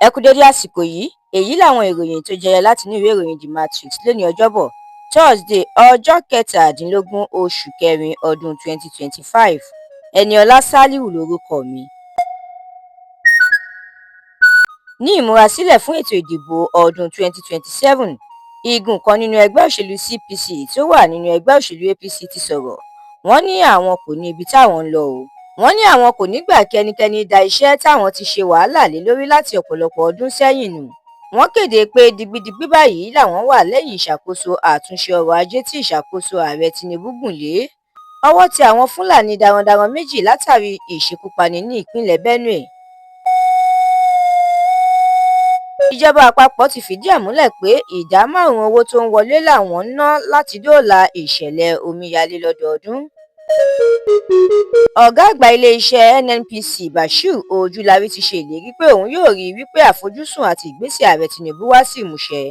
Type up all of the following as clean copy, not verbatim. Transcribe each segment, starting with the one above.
Ẹ kú dédé àsìkò yìí. Èyí làwọn ìròyìn tó jẹyọ látinú ìwé ìròyìn The Matrix lónìí Ọjọ́bọ̀, Thursday, ọjọ́ 17 oṣù kẹrin ọdún 2025. Ẹniọlá Sálíù lórúkọ mi. Ní ìmúrasílẹ̀ fún ètò ìdìbò ọdún 2027, igun kan nínú ẹgbẹ́ òṣèlú CPC tó wà nínú ẹgbẹ́ òṣèlú APC ti sọ̀rọ̀. Wọ́n ní àwọn kò ní ibi táwọn ń lọ o. Wọ́n ní àwọn kò ní gbà kí ẹnikẹ́ni da iṣẹ́ táwọn ti ṣe wàhálà lé lórí láti ọ̀pọ̀lọpọ̀ ọdún sẹ́yìn nù. Wọ́n kéde pé digbidigbí báyìí làwọn wà lẹ́yìn ìṣàkóso àtúnṣe ọrọ̀ ajé tí ìṣàkóso Ààrẹ Tinubu gùn lé. Ọwọ́ tẹ àwọn Fúlàní darandaran 2 látàrí ìṣekúpani ní ìpínlẹ̀ Benue. Ìjọba àpapọ̀ ti fìdí ẹ̀ múlẹ̀ pé ìdá 5 owó tó ń wọlé làwọn ń ná láti dóòlà ìṣẹ̀lẹ̀ omíyalé lọ́dọọdún. Ọ̀gá àgbà iléeṣẹ́ NNPC Bashir Ojúlárí ti ṣe ìlérí pé òun yóò rí i wípé àfojúsùn àti ìgbésẹ̀ Ààrẹ Tinubu wá sí ìmúṣẹ.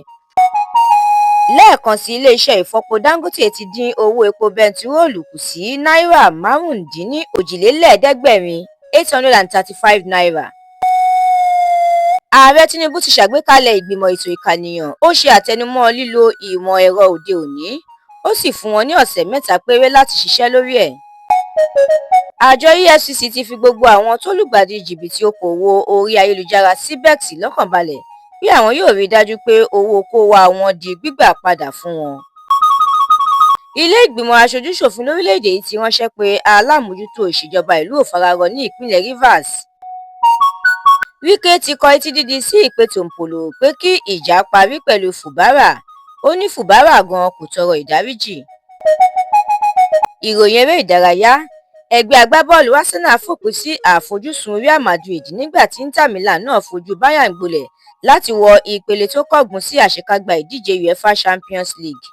Lẹ́ẹ̀kan sí, iléeṣẹ́ ìfọpo Dangote ti dín owó epo bẹntiróòlù kù sí náírà 835, ₦835. Ààrẹ Tinubu ti ṣàgbékalẹ̀ ìgbìmọ̀ ètò ìkànìyàn, ó ṣe àtẹnumọ́ lílo ìmọ̀ ẹ̀rọ òde òní, ó sì fún wọn ní ọ̀sẹ̀ 3 péré láti ṣiṣẹ́ lórí ẹ̀. Àjọ EFCC ti fi gbogbo àwọn tó lùgbàdì jìbìtì okòòwò orí ayélujára CBEX lọ́kàn balẹ̀ pé àwọn yóò rí i dájú pé owó kóówá wọn di gbígbà padà fún wọn. Ilé ìgbìmọ̀ aṣojú-ṣòfin lórílẹ̀-èdè yìí ti ránṣẹ́ pé alámòójútó ìṣèjọba ìlú Òfararọ ní ìpínlẹ̀ Rivers. Wike ti kọ etí dídi sí ìpè Tompolo pé kí ìjà parí pẹ̀lú Fubara, ó ní Fubara gan kò tọrọ ìdáríjì. Ìròyìn eré ìdárayá. Ẹgbẹ́ agbábọ́ọ̀lù Arsenal fòpin sí àfojúsùn Real Madrid nígbà tí Inter Milan náà fojú Bayern gbolẹ̀ láti wọ ìpele tó kángun sí àṣekágbá ìdíje UEFA Champions League.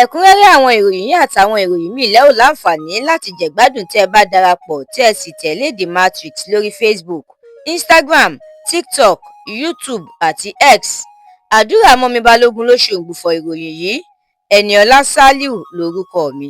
Ẹ̀kúnrẹ́rẹ́ àwọn ìròyìn yìí àtàwọn ìròyìn míì lẹ́ ò láǹfààní láti jẹ̀gbádùn tẹ́ ẹ bá darapọ̀ tẹ́ ẹ sì tẹ̀lé The Matrix lórí Facebook, Instagram, TikTok, YouTube àti X. Àdúrà Mọ́mí Balógun ló ṣe òǹgbùfọ̀ ìròyìn yìí. Ẹniọlá Sálíù lórúkọ mi.